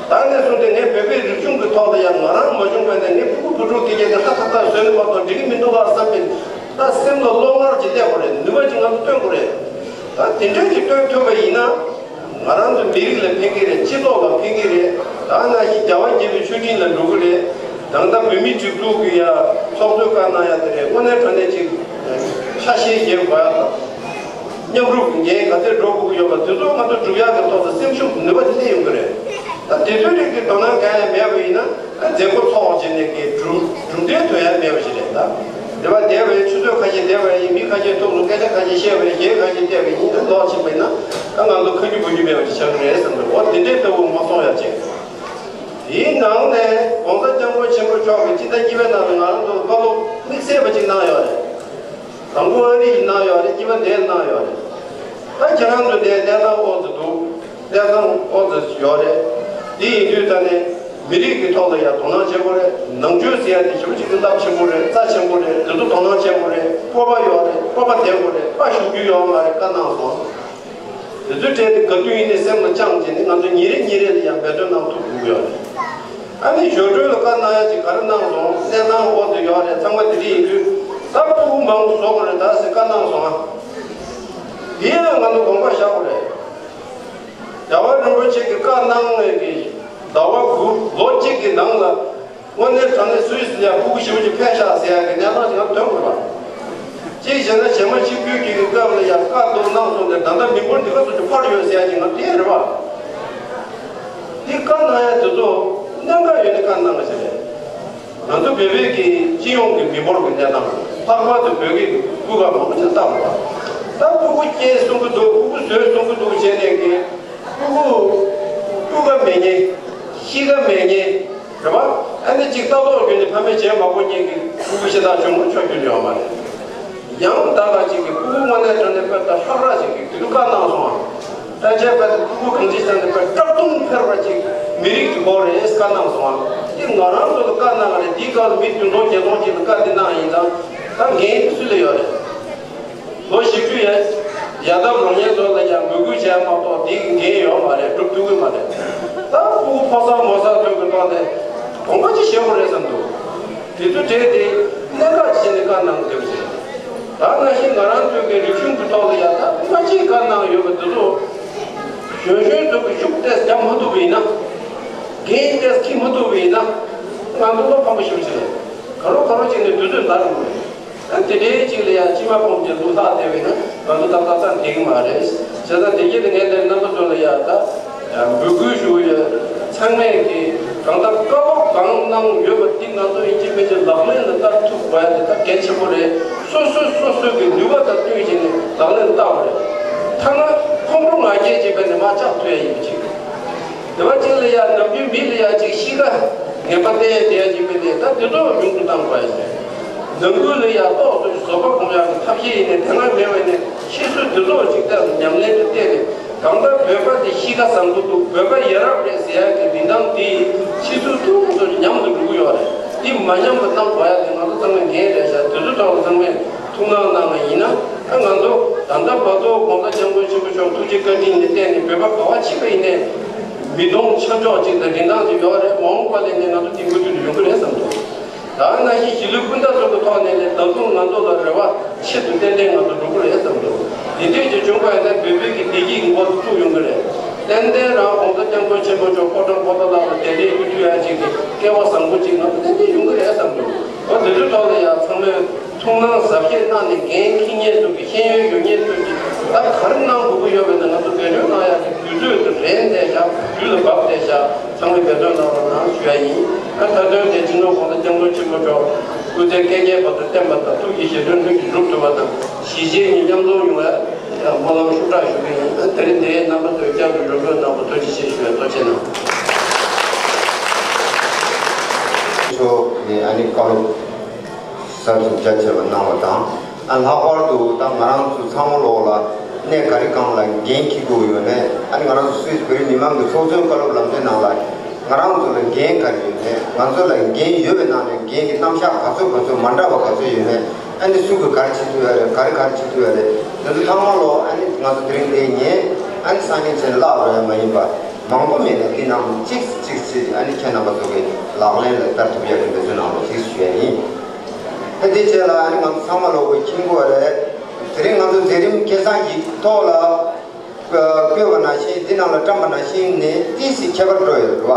ད་ནས་བཟུང་སྟེ་ངས་བོད་པའི་རིག་གཞུང་གི་ཐོག་ལ་ཡང་ང་རང་མ་བྱུང་བས་ནས་ངའི་ཕྲུ་གུ་བུ་ཕྲུག་དེ་གས་ཀྱི་ཧ་ཐག་ཐག་བཟོས་ན་མ་གཏོགས་འགྲིག་གི་མི་འདུག་ག་བསམ་པའི་ད་སེམས་ལ་བློ་ངར་ཅིག་སླེབས་དགོས་རེད། ནུས་པ་ཅིག་ང་ཚོ་བཏོན་དགོས་རེད། ད་དེ་འདྲ་ཅིག་བཏོན་ཐུབ་པ་ཡིན་ན། ང་རང་ཚོ་མི་རིགས་ལ་ཕན་གྱི་རེད། སྤྱི་ཚོགས་ལ་ཕན་གྱི་རེད། ད་ནང་བཞིན་རྒྱལ་བ་དགྱེས་པའི་མཆོད་སྤྲིན་ལ་འགྲོ་གི་རེད། ད་ལྟ་བོད་མིའི་སྒྲིག་འཛུགས་ཀྱི་ཡ་ཚོགས་གཙོས་བཀའ་གནང་ཡ་དེ་རེད། དངོས་གནས་དྲང་གནས་ཅིག་ཆ་ཤས་བཞེས་དགོས་ཡ་དང་། མཉམ་རུབ་ཀྱི་འགན་ག་ཚོད་སྒྲུབ་དགོས་ཀྱི་ཡོད་པ་དེ་ཚོ་ང་ཚོ་སྒྲུབ་ཡག་གི་ཐོག་ཏུ་སེམས་ཤུགས་ནུས་པ་དེ་སླེབས་ཡོང་གི་རེད། ད་དེ་ཚོའི་རིགས་ཀྱི་དོ་སྣང་གང་ཡང་མེད་པ་ཡིན་ན། ཨ་མཛད་སྒོ་ཚོགས་བྱས་ནས་ཀྱི་གྲུབ་གྲུབ་འབྲས་ཐོན་ཡ་མེད་པ་ཞིག་རེད་ད། དེ་བ་བསྡད་པའི་ཆུ་ཚོད་ཁ་ཤས་བསྡད་པ་ཡིན། མི་ཁ་ཤས་ཐུག་སོང་། སྐད་ཆ་ཁ་ཤས་བཤད་པ་ཡིན། གཞས་ཁ་ཤས་བལྟས་པ་ཡིན། ཨ་ལོག་ཕྱིན་པ་ཡིན་ན་ཨ་ང་ཚོ་ཁ་རྒྱུ་གོ་རྒྱུ་མེད་པ་ཅིག་ཆགས་ཀྱི་རེད་བསམ་འདུག་འོ་དེ་འདྲའི་ལྟ་བུ་མ་སོང་ཡ་ཅིག་དེའི་ནང་ནས་༸གོང་ས་༸སྐྱབས་མགོན་ཆེན་པོ་མཆོག་གིས་སྤྱི་ཟླ་གཉིས་པའི་ནང་ལ་ང་རང་ཚོ་ལ་བཀའ་སློབ་དམིགས་བསལ་བ་ཅིག་གནང་ཡོད་རེད། དང་པོ་ཨ་རི་ཡིས་གནང་ཡོད་རེད། གཉིས་པ་འདིས་གནང་ཡོད་རེད། ད་ཁྱེད་རང་ཚོ་འདིར་གནས་སྟངས་ཨོ་ཙི་འདུག་གནས་སྟངས་ཨོ་ཙི་ཡོད་རེད། དེ་ཡིན་དུས་ད་ནི་མི་རིགས་ཀྱི་ཐོག་ལ་ཡང་དོ་སྣང་བྱེད་དགོས་རེད། ནང་ཆོས་ཟེར་ཡ་དེ་ཞེ་པོ་ཅིག་གནད་འགག་ཆེན་པོ་རེད། རྩ་ཆེན་པོ་རེད། དེ་ཚོ་དོ་སྣང་བྱེད་དགོས་རེད། སྤོབས་པ་ཡོད་རེད། སྤོབས་པ་ལྡན་དགོས་རེད། དཔའ་ཞུམ་རྒྱུ་ཡོད་མ་རེད། བཀའ་གནང་སོང་། དེ་ཚོའི་གྲས་དེ་ག་དུས་ཡིན་ནའི་སེམས་ལ་བཅངས་བྱས་ནས་ང་ཚོ་ཉིན་རེ་ཉིན་རེ་ལ་ཡང་འབད་བརྩོན་གནང་ཐུབ་དགོས་ཀྱི་ཡོད་རེད། ཨ་ནི་ཞོར་འཕྲོས་ལ་བཀའ་གནང་ཡ་ཅིག་ག་རེ་གནང་སོང་། གནས་སྟངས་ཨོ་ཙི་ཡོད་རེད། ཚང་མ་དེ་འདྲ་ཡིན་དུས་ད་སྤུ་གུ་མང་པོ་བཟོ་དགོས་རེད་ད་ཟེར་བཀའ་གནང་སོང་ཨ། དེ་ཡང་ང་ཚོ་དགོངས་པ་བཞག་དགོས་རེད། རྒྱལ་བ་རིན་པོ་ཆེ་གིས་བཀའ་གནང་བའི་གི་ཟླ་བ་དགུ་ལོ་གཅིག་གི་ནང་ལ་དངོས་གནས་དྲང་གནས་སུད་སི་ལ་ཡ་སྤུ་གུ་ཞེ་པོ་ཅིག་འཕེལ་ཤག་ཟེར་ཡ་གི་གནས་སྟངས་ཅིག་ང་ཐོན་དགོས་པ། གཅིག་བྱས་ན་རྗེས་མ་ཆིབས་བསྒྱུར་གྱི་སྐབས་ལ་ཡང་བཀའ་སློབ་གནང་སོང་སྟེ་ད་ལྟ་མི་འབོར་འདི་ག་ཚོད་ཅིག་འཕར་ཡོད་ཟེར་ཡ་ཅིག་ང་དྲན་རེད་བ། འདི་བཀའ་གནང་ཡ་དེ་ཚོ་གནད་འགག་ཡོད་ནི་བཀའ་གནང་བ་ཞིག་རེད། ང་ཚོ་བོད་པའི་གི་སྤྱི་ཡོངས་ཀྱི་མི་འབོར་གྱི་གནས་སྟངས་ལྷག་པར་དུ་བོད་ཀྱི་སྤུས་ཀ་མང་པོ་ཅིག་བཏང་བ། ད་སྤུ་གུ་སྐྱེས་གསོན་གྱི་འདུག་སྤུ་གུ་བཟོས་གསོན་གྱི་འདུག་བྱས་ནས་གི་སྤུ་གུ་སྤུས་ཀ་མེད་མཁན་གཤིས་ཀ་མེད་མཁན། རེད་བ། ཨ་ནི་གཅིག་ལྟ་རྟོག་བརྒྱུད་ནས་ཕ་མས་བྱས་མ་དགོས་མཁན་གྱི་སྤུ་གུ་ཤ་སྟག་ཆུང་ངུ་ཆོག་རྒྱུ་ཡོད་མ་རེད། ཡང་ད་ག་ཅིག་གི་སྤུ་གུ་དངོས་གནས་དྲང་གནས་དཔེ་ལྟ་ལྷག་ར་ཅིག་གི་དུས་བཀའ་གནང་སོང་ཨ། ཕལ་ཆེར་དཔེ་ལྟ་སྤུ་གུ་གང་ཅི་ཅང་ནས་དཔེ་སྐྲག་གདུང་འཕེར་བ་ཅིག་མི་རིགས་ཀྱི་སྐོར་རེད་བཀའ་གནང་སོང་ཨ། འདི་ང་རང་ཚོ་ལ་བཀའ་གནང་བ་རེད། འདིའི་སྐབས་ལ་མི་བདུན་སྟོང་བརྒྱད་སྟོང་ཅིག་ལ་བཀའ་འདི་གནང་ཡིན་ཙང་ད་འགན་འདི་སུ་ལ་ཡོད་རེད། ལོ་བཞི་བཅུ་ཡ་ཡ་ཐབས་ལོ་ཉེས་ཚོ་ལ་ཡང་འབོད་སྐུལ་བྱས་མ་གཏོགས་དེ་གི་འགན་ཡོད་མ་རེད། སྒྲུབ་ཐུབ་ཀྱི་མ་རེད། ད་སྤུ་གུ་ཕོ་གསར་མོ་གསར་ཚོ་གི་ཐོག་ནས་དགོངས་པ་ཅིག་བཞེས་དགོས་རེད་བསམ་འདུག་དེ་ཚོ་གྲས་དེ་གནད་འགག་ཅིག་བྱས་ནས་བཀའ་གནང་འདོད་ཀྱི་རེད། ད་ནང་བཞིན་ང་རང་ཚོའི་གི་རིག་གཞུང་གི་ཐོག་ལ་ཡ་ད་སྔ་ཕྱིའི་བཀའ་གནང་ཡོད་པ་དེ་ཚོ་གཞོན་གཞོན་ཚོ་གི་ཤུགས་ཏོག་ཙམ་རྒྱབ་མ་ཐུབ་པ་ཡིན་ན། འགན་ཏོག་ཙམ་འཁྱེར་མ་ཐུབ་པ་ཡིན་ན། ང་ཚོ་བློ་ཕམ་པོ་ཞེ་པོ་ཅིག་རེད། ག་རོ་ག་རོ་ཅིག་ནས་དུས་ཚོད་འདའ་འགྲོ་གི་རེད། ཨ་དེ་འདྲའི་ཅིག་ལ་ཡང་ཕྱི་མ་ཕོངས་ཀྱི་ལུགས་ལྷག་བསྡད་པས་ན་ང་ཚོ་ཏག་ཏག་ཏག་འགྲིག་གི་མ་རེད། བྱས་ཙང་དེ་རྗེས་དེ་ངས་དེ་རྣམ་པ་ཚོ་ལ་ཡང་ད་འབོད་སྐུལ་ཞུ་གི་ཡོད། ཚང་མས་ཀྱིས་གང་ལྟར་བཀའ་སློབ་གང་གནང་ཡོད་པ་འདི་ང་ཚོ་ཡིན་གཅིག་མིན་གཅིག་ལག་ལེན་ལ་བསྟར་ཐུབ་དགོས་ཡ་དེ་ད་གལ་ཆེན་པོ་རེད། སོ་སོས་སོ་སོའི་གི་ནུས་པ་དང་བསྟུན་བྱས་ནས་ལག་ལེན་བསྟར་དགོས་རེད། ཐ་ན་ཁོང་ཁྲོ་ང་རྒྱལ་བྱེད་པ་ནས་མར་ལྕགས་ཐུག་ཡ་ཡིན་གཅིག་དེ་བ་གཅིག་ལ་ཡ་ནམ་རྒྱུན་མི་ལ་ཡ་གཅིག་གཤིས་ཀ་ངན་པ་བསྟན་བསྡད་ཡ་གཅིག་མིན་ནས་ད་དེ་ཚོ་ཉུང་དུ་བཏང་དགོས་ཡ་ཞིག་ནང་ཁུལ་ལ་ཡ་ཏོག་ཙམ་བཟོད་པ་སྒོམ་ཡ་གི་ཐབས་ཤེས་ཡིན་ནས་དེ་སྔ་མེད་པ་ནས་ཕྱིས་སུ་དེ་ཚོ་གཅིག་ལྟར་ཉམས་ལེན་དུ་བསྟན་ནས་གང་ལྟར་བོད་པ་དེ་གཤིས་ཀ་བཟང་པོ་འདུག་བོད་པ་ཡ་རབས་རེད་ཟེར་ཡ་གི་རིན་ཐང་དེ་ཕྱིས་སུ་ཏོག་ཙམ་ཉམས་སུ་འགྲོ་གི་ཡོད་རེད། དེ་མ་ཉམས་པ་གནང་དགོས་ཡ་དེ་ང་ཚོ་ཚང་མའི་འགན་རེད་ཤག་དེ་ཚོ་ཐོག་ལ་ཚང་མས་ཐུགས་སྣང་གནང་བ་ཡིན་ན། ད་ང་ཚོ་ད་ལྟ་བར་དུ་༸གོང་ས་༸སྐྱབས་མགོན་ཆེན་པོ་མཆོག་ཐུགས་རྗེ་བཀའ་དྲིན་ལ་བརྟེན་ནས་བོད་པ་ག་བ་ཕྱིན་པ་ཡིན་ནའི་མི་གདོང་ཆ་འཇོག་ཅིག་དང་རིན་ཐང་ཅིག་ཡོད་རེད། མ་འོངས་པ་ལ་ནི་ང་ཚོ་དེ་མུ་མཐུད་དུ་ཡོང་གི་རེད་བསམ་འདུག་ད་ནང་བཞིན་གཞིས་ལུས་སྤུན་ཟླ་ཚོ་གི་ཐོག་ནས་ནི་ད་དུང་ང་ཚོ་ལ་རེ་བ་ཆེད་དུ་ཏན་ཏན་ང་ཚོ་འགྲོ་གི་རེད་བསམ་འདུག་དེ་འདྲས་ཅིག་བྱུང་པ་ཡིན་ན་བོད་པའི་གི་བདེ་སྐྱིད་འགོ་བཙུགས་ཡོང་གི་རེད། ཏན་ཏན་རང་༸གོང་ས་༸སྐྱབས་མགོན་ཆེན་པོ་མཆོག་ཕོ་བྲང་པོ་ཏཱ་ལ་ལ་གདན་འདྲེན་ཞུ་ཐུབ་ཡ་ཅིག་གི་སྐལ་བ་བཟང་པོ་ཅིག་ང་ཚོ་ཏན་ཏན་ཡོང་གི་རེད་བསམ་འདུག་འོ་དེ་ཚོའི་ཐོག་ལ་ཡང་ཚང་མས་ཐུགས་སྣང་གཟབ་བཞེས་གནང་ནས་འགན་འཁྱེར་མཁན་ཚོ་གི་ཤེས་ཡོན་ཡོད་མཁན་ཚོ་གིས་ད་ག་རེ་གནང་དགོས་ཀྱི་ཡོད་པ་ཡིན་ན་ང་ཚོ་འབད་བརྩོན་གནང་ཡག་གི་དུས་ཚོད་དེ་རན་བསྡད་ཤག་དུས་ལ་བབས་བསྡད་ཤག་ཚང་མས་འབད་བརྩོན་གནང་རོགས་གནང་ཞུ་ཡ་ཡིན། ད་ད་དོན་དེ་སྤྱི་ནོར་༸གོང་ས་༸སྐྱབས་མགོན་ཆེན་པོ་མཆོག་སྐུ་ཚེ་བསྐལ་བརྒྱའི་བར་དུ་བརྟན་པ་དང་ཐུགས་ཀྱི་བཞེད་དོན་ལྷུན་གྱིས་གྲུབ་ཐུབ་པ་དང་གཞིས་བྱེས་གཉིས་མཉམ་འཛོམས་ཡོང་བའི་སྨོན་ལམ་ཤུགས་དྲག་ཞུ་གི་ཡིན། དེ་རིང་འདིའི་རྣམ་པ་ཚོས་བསྐྱར་དུ་རོགས་སྐྱོར་གནང་བར་ཐུགས་རྗེ་ཆེ་ཞུ་ཡ། ཐུགས་རྗེ་གནང་། མཆོག་ནས་ཨ་ནི་བཀའ་སློབ་ཟབ་ཅིང་རྒྱ་ཆེ་བ་གནང་བ་དང་། ཨ་ལྷག་པར་དུ་ད་ང་རང་ཚོ་ཚང་མ་ལོག་ལ་གནས་ག་རེ་གང་ལ་འགན་འཁྱེར་དགོས་ཡོད་ནས། ཨ་ནི་ང་རང་ཚོ་སུད་སི་བོད་རིགས་མི་མང་གི་ཚོགས་གཙོའི་བཀའ་སློབ་ལམ་སྟོན་ནང་ལ་ང་རང་ཚོ་ལ་འགན་ག་རེ་ཡོད་ནས། ང་ཚོ་ལ་འགན་ཡོད་པའི་ནང་ནས་འགན་གྱི་རྣམ་གཞག་ག་ཚོད་ག་ཚོད་མ་འདྲ་བ་ག་ཚོད་ཡོད་ནས། ཨ་ནི་སུ་གིས་ག་རེ་བྱེད་ཐུབ་ཡ་རེད། ག་རེ་ག་རེ་བྱེད་ཐུབ་ཡ་རེད། འདི་ཚོ་ཚང་མ་ལོ་ཨ་ནི་ང་ཚོ་དེ་རིང་འདིར་ཉན། ཨ་ནི་སང་ཉིན་ཚེ་བརླག་འགྲོ་ཡ་མ་ཡིན་པ། མང་པོ་མེད་ན་འདི་ནང་གཅིག་གཅིག་གཅིག་ཨ་ནི་ཁྱེད་རྣམ་པ་ཚོ་གིས་ལག་ལེན་ལ་བསྟར་ཐུབ་ཡ་གི་འབད་བརྩོན་གནང་རོགས་ཞེས་ཞུ་ཡ་ཡིན། ཨ་དེ་རྗེས་ལ་ཨ་ནི་ང་ཚོ་ཚང་མ་ལོ་གི་མཁྱེན་གྱི་ཡོད་རེད། དེ་རིང་ང་ཚོ་མཛད་རིམ་སྐལ་བཟང་ཡིག་ཐོག་ལ་བཀོད་པ་ནང་བཞིན། འདི་ནང་ལ་བཀྲམ་པ་ནང་བཞིན་ནི་ཏོག་ཙམ་ཁྱད་པར་འགྲོ་ཡོད་རེད་བ།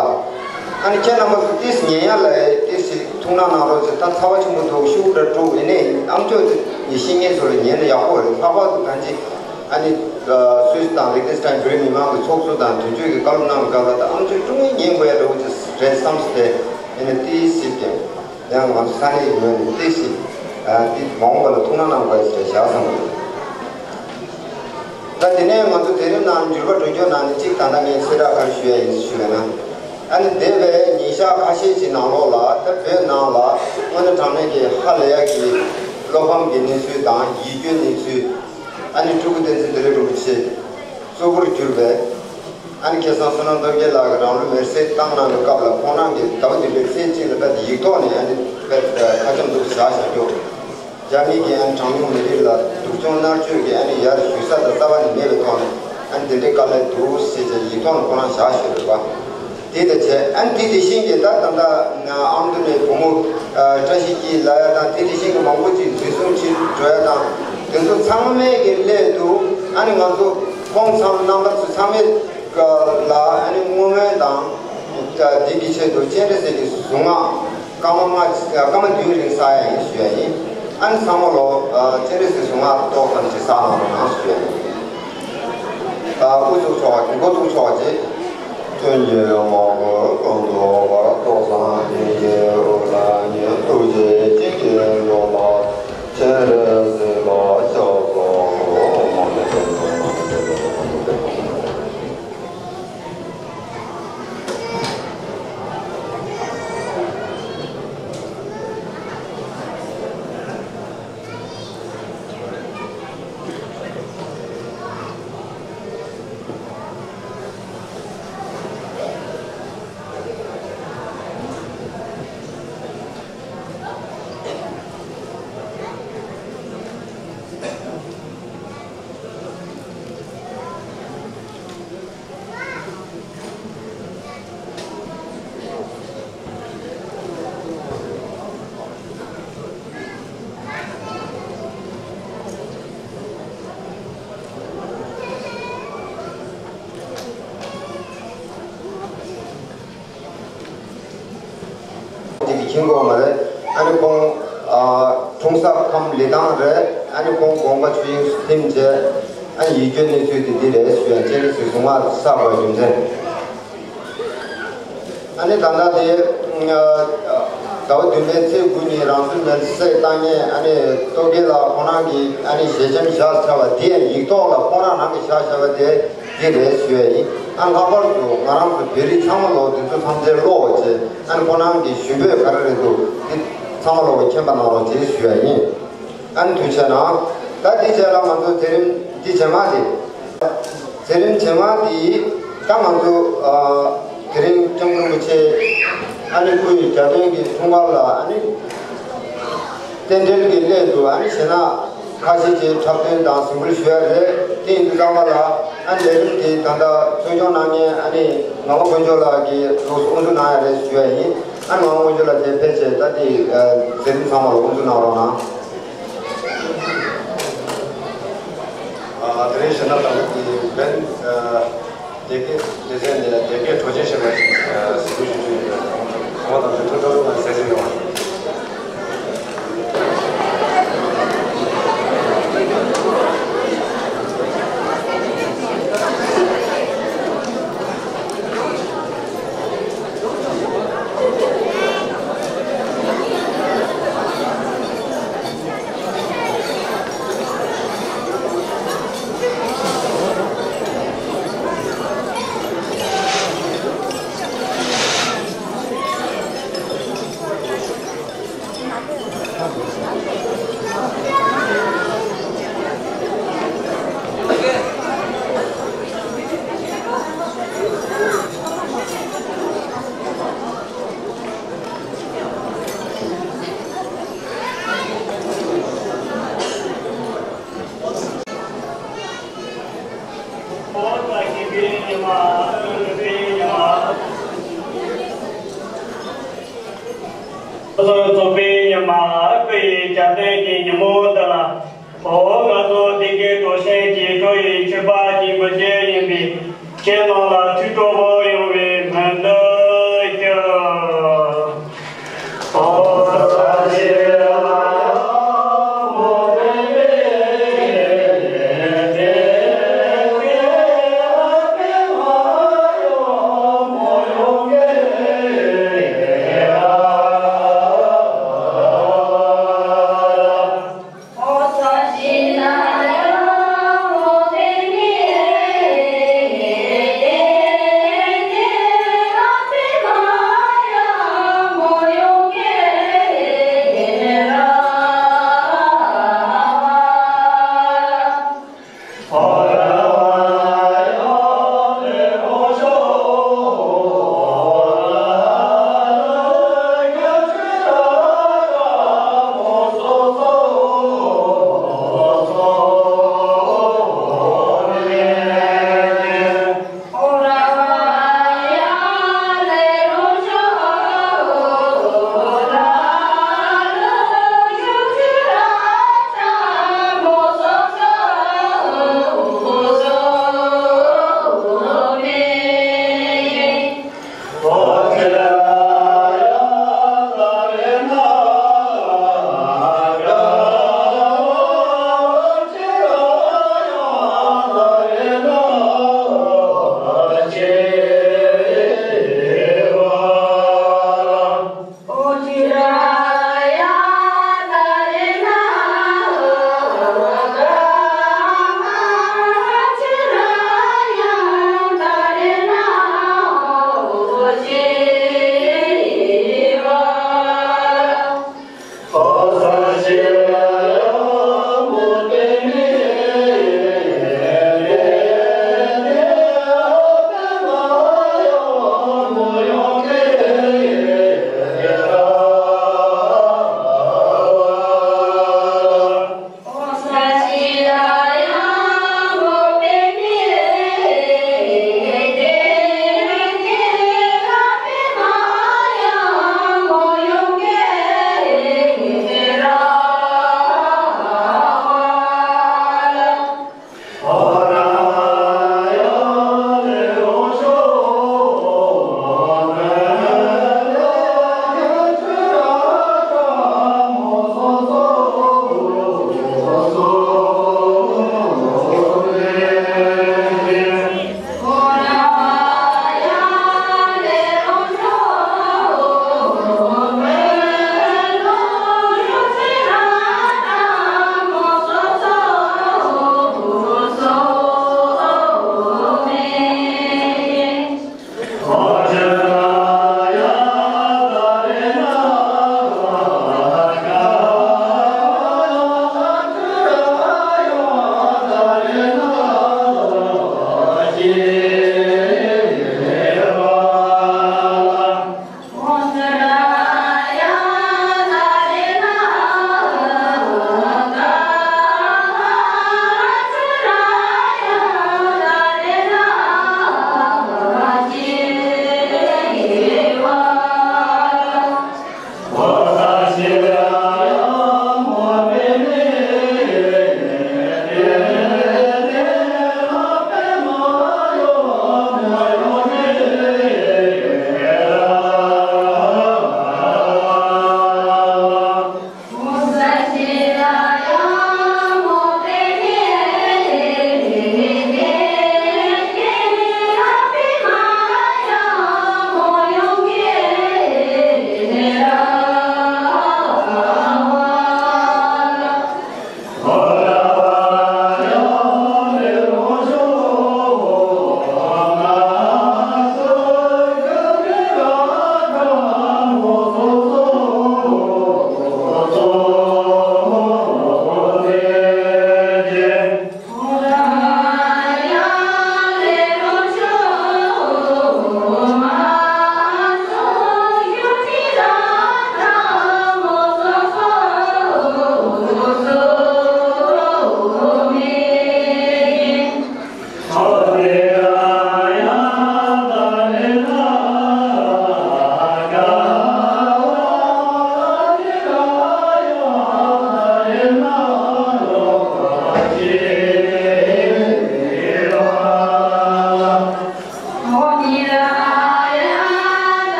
ཨ་ནི་ཁྱེད་རྣམ་པ་ཚོ་ཏོག་ཙམ་ཉན་ཡ་ལ་ཏོག་ཙམ་ཐུགས་སྣང་གནང་རོགས་ཞེས། ད་ཚ་བ་ཆེན་པོ་འདུག་ཤུགས་དྲག་འགྲོ། ཡིན་ནའི་ཨ་མཆོག་ནས་ཤེས་མཁན་ཚོ་ལ་ཉན་ན་ཡག་པོ་རེད། ལྷག་པར་དུ་ད་ཅི་ ཨ་ནི་སུད་སི་དང་ལིག་ཏེན་སི་ཊན་བོད་རིགས་མི་མང་གི་ཚོགས་གཙོ་དང་དོན་གཅོད་ཀྱི་བཀའ་སློབ་གནང་བའི་སྐབས་ལ། ད་ཨ་མཆོག་ཀྲུང་ངེ་ཉན་དགོས་ཡ་འདྲ་བོ་ཅིག་རེད་བསམ་སྟེ། ཨ་ནི་ཏི་སི་ཀྱང་ཡང་ང་ཚོ་ས་གནས་ཀྱི་ངོས་ནས་ཏི་སི་ཨ་ཏི་མ་འོངས་པ་ལ་ཐུགས་སྣང་གནང་དགོས་ཡ་ཞིག་རེད་བཞག་བསམ་གྱི་འདུག་ད་དེ་ནས་ང་ཚོ་མཛད་རིམ་ནང་འགྱུར་བ་འགྲོ་རྒྱུ་ནང་ནས་གཅིག་ད་ལྟ་ངས་གསལ་བསྒྲགས་ག་རེ་ཞུ་ཡ་ཡིན་ཞུས་པ་ན། ཨ་ནི་འདས་པའི་ཉིན་ཞག་ཁ་ཤས་ཀྱི་ནང་ལོགས་ལ། ད་བོད་ནང་ལ་དངོས་གནས་དྲང་གནས་ཀྱི་ཧ་ལས་ཡག་གི་བློ་ཕམ་གྱི་གནས་ཚུལ་དང་ཡིད་སྐྱོའི་གནས་ཚུལ། ཨ་ནི་སྤྲུལ་སྐུ་བསྟན་འཛིན་བདེ་ལེགས་རིན་པོ་ཆེ་གཙོ་བོར་གྱུར་པའི། ཨ་ནི་ཁ་སང་བསོད་ནམས་སྟོབས་རྒྱལ་ལགས་ཀྱིས་རང་ལུས་མེར་སྲེག་བཏང་གནང་བའི་སྐབས་ལ། ཁོང་རང་གིས་ཟླ་བ་བདུན་པའི་ཚེས་གཅིག་ལ་ད་ཡིག་ཐོག་ནས་ཨ་ནི་དཔེ་ཁ་ཆེམས་འདུག་བཞག་བཞག་རྒྱུ། རྒྱ་མི་གིས་ཨ་ནི་གྲངས་ཉུང་མི་རིགས་ལ་སྡུག་སྦྱོང་མནར་གཅོད་ཀྱི་ཨ་ནི་ཡར་ཞུ་ས་དང་རྩ་བ་ནས་མེད་པའི་ཐོག་ནས། ཨ་ནི་དེ་འདྲའི་དཀའ་ལས་འདུག་ཟེར་བྱས་ཡིག་ཐོག་ནས་ཁོ་རང་བཞག་བཞག་ཡོད་པ། དེ་ལྟ་བྱས། ཨ་ནི་དེ་དེ་བཞིན་གྱི་ད་ད་ལྟ་ཨ་མདོ་ནས་བུ་མོ་ཨ་བཀྲ་ཤིས་སྐྱིད་ལབ་ཡ་དང་། དེ་དེ་བཞིན་གྱི་མང་པོ་ཅིག་འཛིན་བཟུང་བྱེད་འགྲོ་ཡ་དང་། དེ་ཚོ་ཚང་མའི་གི་སླད་དུ། ཨ་ནི་ང་ཚོ་ཁོང་ཚང་རྣམ་པ་ཚོ་ཚང་མའི་ལ་ཨ་ནི་བསྔོ་སྨོན་དང་། དེ་གི་ཆེད་དུ་སྤྱན་རས་གཟིགས་ཀྱི་གཟུངས་སྔགས་སྐར་མ་ལྔ་སྐར་མ་བདུན་རིང་བསགས་ཡ་ཡིན་ཞུ་ཡ་ཡིན། ཨ་ནི་ཚང་མ་ལོ་ཨ་སྤྱན་རས་གཟིགས་གཟུངས་སྔགས་ཏོག་ཙམ་ཅིག་བསགས་གནང་རོགས་གནང་ཞུ་ཡ་ཡིན། ཨ་དབུ་ཚུགས་ཆོག་གི། མགོ་ཚུགས་ཆོག་གི། སྟོན་གྱི་མ་གོས་ཀུན་ཏུ་དགའ། ཏོག་བཟང་སྙིང་རྗེའི་དབུ་ལ་ཉོན། ཐུགས་རྗེའི་སྤྱན་གྱིས་རློབས་པ། སྤྱན་རས་གཟིགས་ལ་ཕྱག་འཚལ་ལོ། མ་ཎི་བགྲང་ཡང་མ་ཎི་བགྲང་ཡང་མ་ཎི་བགྲང་ཡང་། དེ་གི་ཁྱིམ་གོང་མ་རེད། ཨ་ནི་ཁོང་ཨ་འཁྲུངས་ས་ཁམས་ལི་ཐང་རེད། ཨ་ནི་ཁོང་དགོངས་པ་ཆོས་དབྱིངས་སུ་ཐིམ་རྗེས། ཨ་ནི་ཡིད་སྐྱོའི་གནས་ཚུལ་དེ་འདི་རེད་ཞུ་ཡ། སྤྱན་རས་གཟིགས་གཟུངས་སྔགས་བསགས་པའི་རྒྱུ་མཚན། ཨ་ནི་ད་ལྟ་དེ་ཟླ་བ་བདུན་པའི་ཚེས་དགུ་ཉིན་རང་སོའི་མེར་སྲེག་བཏང་མཁན་ཨ་ནི་སྟོབས་རྒྱལ་ལགས་ཁོང་རང་གི་ཨ་ནི་ཞལ་ཆེམས་བཞག་ཚར་བ་དེ་ཡང་ཡིག་ཐོག་ལ་ཁོང་རང་རང་གིས་བཞག་བཞག་པ་དེ་འདི་རེད་ཞུ་ཡ་ཡིན། ཨ་ལྷག་པར་དུ་ང་རང་ཚོ་བོད་རིགས་ཚང་མ་ལོ་འདི་ཚོ་ཐམས་ཅད་ཀློག་བྱས། ཨ་ནི་ཁོང་རང་གི་ཞུ་འབོད་ག་རེ་རེད་འདུག་འདི་ཚང་མ་ལོ་མཁྱེན་པ་གནང་རོགས་བྱེད་ཞུ་ཡ་ཡིན། ཨ་ནི་ཐུགས་རྗེ་གནང་། ད་འདི་རྗེས་ལ་ང་ཚོ་དེ་རིང་འདི་རྗེས་མ་དེ། མཛད་རིམ་རྗེས་མ་དེ་ད་ང་ཚོ་ཨ་དེ་རིང་སྐྱབས་མགོན་རིན་པོ་ཆེ་ཨ་ནི་སྐུ་ཡི་གྱ་སྟོན་གྱི་འཁྲུངས་སྐར་ལ་ཨ་ནི་རྟེན་འབྲེལ་གྱི་སླད་དུ་ཨ་ནི་གཞས་སྣ་ཁ་ཤས་ཀྱི་འཁྲབ་སྟོན་དང་གཟིགས་འབུལ་ཞུ་ཡ་རེད། དེ་ཡིན་དུས་ཙམ་པ་ལ་ཨ་ནི་ལས་རིམ་དེ་ད་ལྟ་གཙོ་སྐྱོང་གནང་མཁན་ཨ་ནི་ངག་དབང་དཀོན་མཆོག་ལགས་ཀྱིས་ལོགས་སུ་དབུ་འཛུགས་གནང་ཡ་རེད་ཞུ་ཡ་ཡིན། ཨ་ནི་ངག་དབང་དཀོན་མཆོག་ལགས་དེ་ཕེབས་བྱས་ད་དེ་ཨ་མཛད་རིམ་ཚང་མ་ལ་དབུ་འཛུགས་གནང་རོགས་གནང་། ཨ་དེ་རིང་གཞས་སྣ་དང་པོ་དེ་བན་ཨ་སྡེ་དགེ་སྡེ་ཚན་ནས་སྡེ་དགེ་གྲོགས་ཆེན་ཞེས་པ་ཞིག་ཨ་གཟིགས་འབུལ་ཞུ་རྒྱུ་ཡིན་པས། ཚང་མ་དང་དུས་ཐུང་ཐུང་ལ་གསན་གཟིགས་གནང་བ། ཚོགས་པའི་ཉི་མ། སྐུ་ཡི་གྱ་སྟོན་གྱི་ཉིན་མོ་འདི་ལ། འོ་ང་ཚོ་སྡེ་དགེ་གྲོགས་ཆེན་གྱི་སྤྲོ་ཡི་ཆོས་པ་གྱི་འགོ་ཁྲིད་ཡིན་པའི་ཁྱེད་རྣམས་ལ་ཐུགས་སྤྲོ་པོ་ཡོང་བའི་སྨོན་འདུན་ཞུ།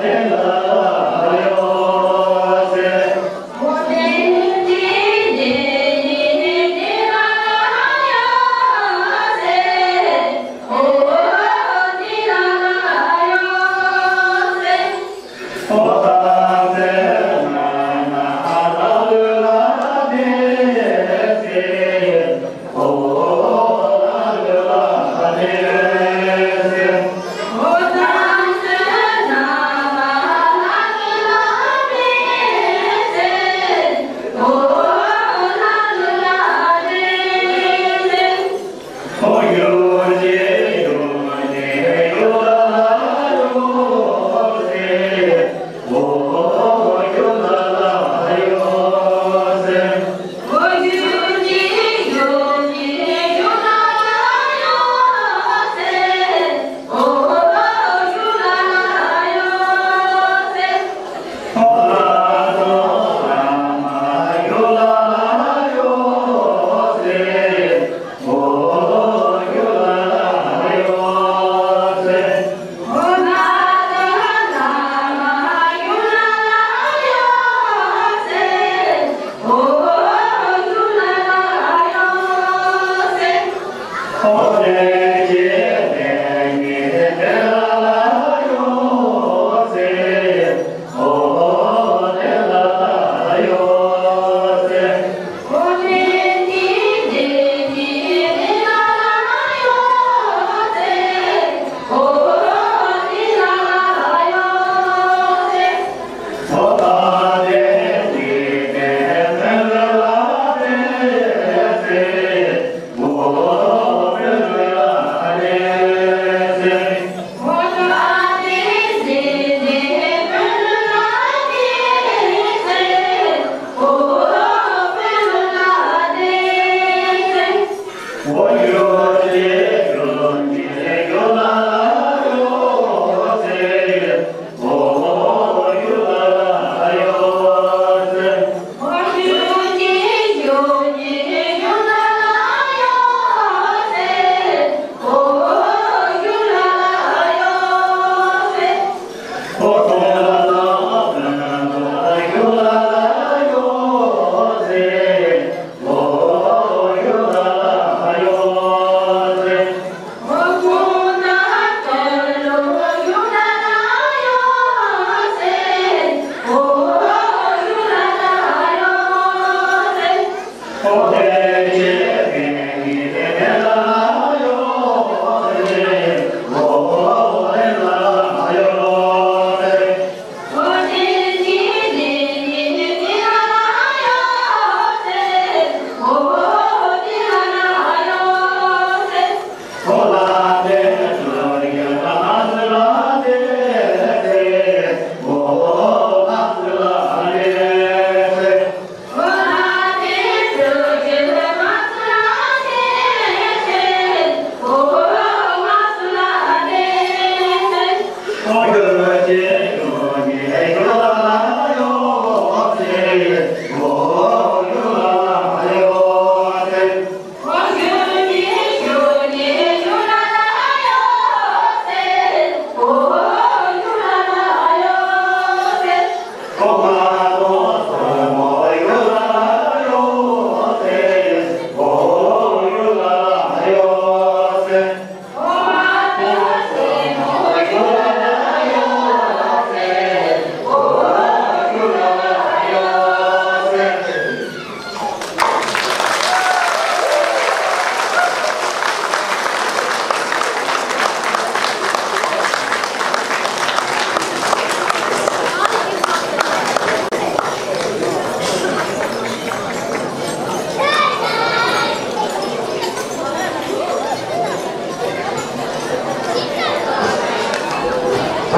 ཐུགས་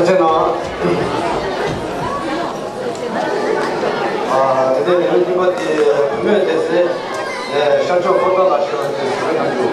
རྗེ་གནང་། ཨ། དེ་ནས་ཉིན་གཉིས་པ་དེ་བུད་མེད་སྡེ་ཚན་ཤར་ཕྱོགས་ཧོར་ཟླ་ལགས་ཞུ་བ་དེ་ཞུ་གནང་རྒྱུ།